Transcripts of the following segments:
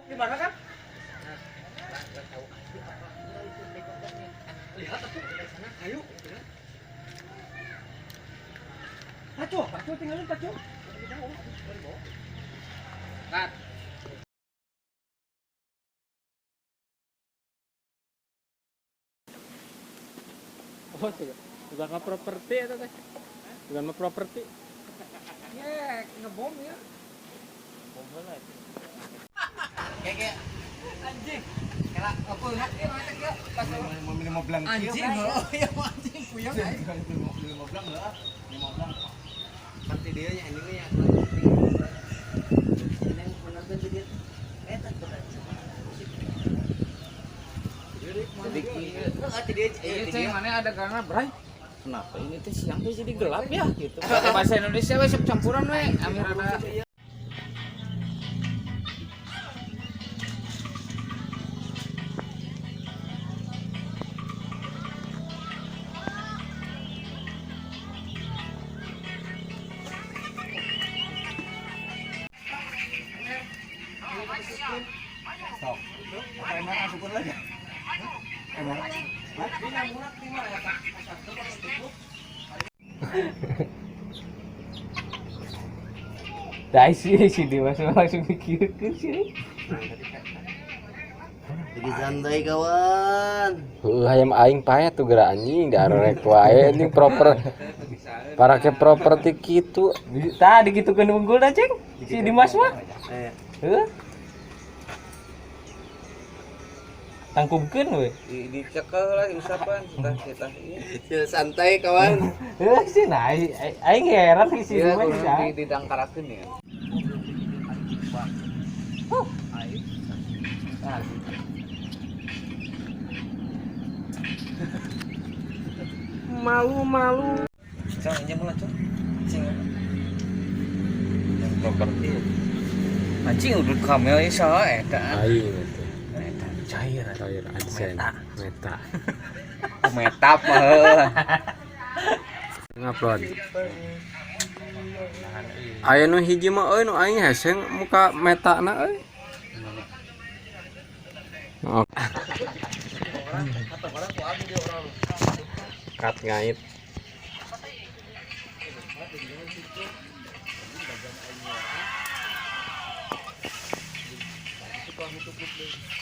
Di mana kan? Lihat atuh dari sana. Ayo. Pacu, pacu tinggalin pacu. Kat. Oh, bukan mah properti eta teh. Bukan mah properti. Ya, ngebom ya. Bom heula itu. Kayak anjing. Kela aku lihat dia mana kieu pas Lima belang anjing heuh ya anjing puyeng aing. Lima belang heeh. Lima belang. Pasti dia nya anjing nya. Neng bener dia. Eta Jadi Heeh, iya, mana ada karena bray. Kenapa ini teh siang teh jadi gelap ya gitu. Pakai bahasa Indonesia we sok campuran we. Amir ada. Stop. Apa emang asupun lagi? Emang? Dah sih si Dimas mah langsung mikirkeun sih. Jadi santai kawan. Heuh hayam aing paeh tuh geura anjing darek wae anjing proper. Parake properti kitu. Tah digitukeun unggul dah, Ceng. Si Dimas mah. Eh, Heuh. Tangkubkeun we. Dicekel lah usapan kita kita. ya, santai kawan. Heuh sih nah aing heran si Iya, Dimas kudu bisa. di didangkarakeun ya. Malu-malu. Cang, ini mulai cang. Cing. Yang properti Anjing udah kamel ini salah eta. aing itu. Eta cair. Cair AdSense meta. Meta mah. Heuh. Ngupload. Aya nu hiji mah euy nu aing hese muka metana euy. Oh. Kat ngait.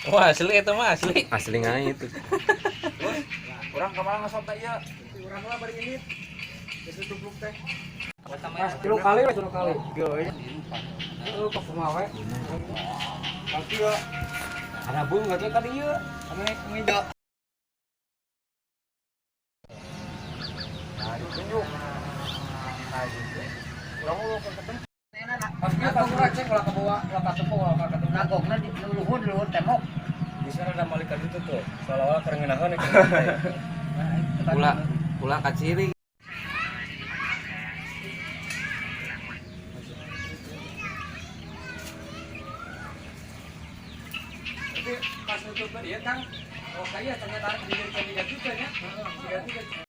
Wah, asli eta mah asli. Asli ngait. Urang kemana ngesot teh ieu? Urang lah bari ini. Geus ditubruk teh. Mas, tilu kali we, tilu kali. Heeh, kok kumaha we? Kaki ya. Ada bung enggak tadi ieu. Ame ame Pas kieu kasur cek ulah kabawa, ulah katempo, ulah katempo. Nagogna di luhur di luhur tembok. Di sana ada malaikat itu tuh, seolah-olah keur ngeunaheun ya. Ulah ulah kaciri. Tapi pas nutup dia Kang, oh kaya ternyata di juga nya. Heeh,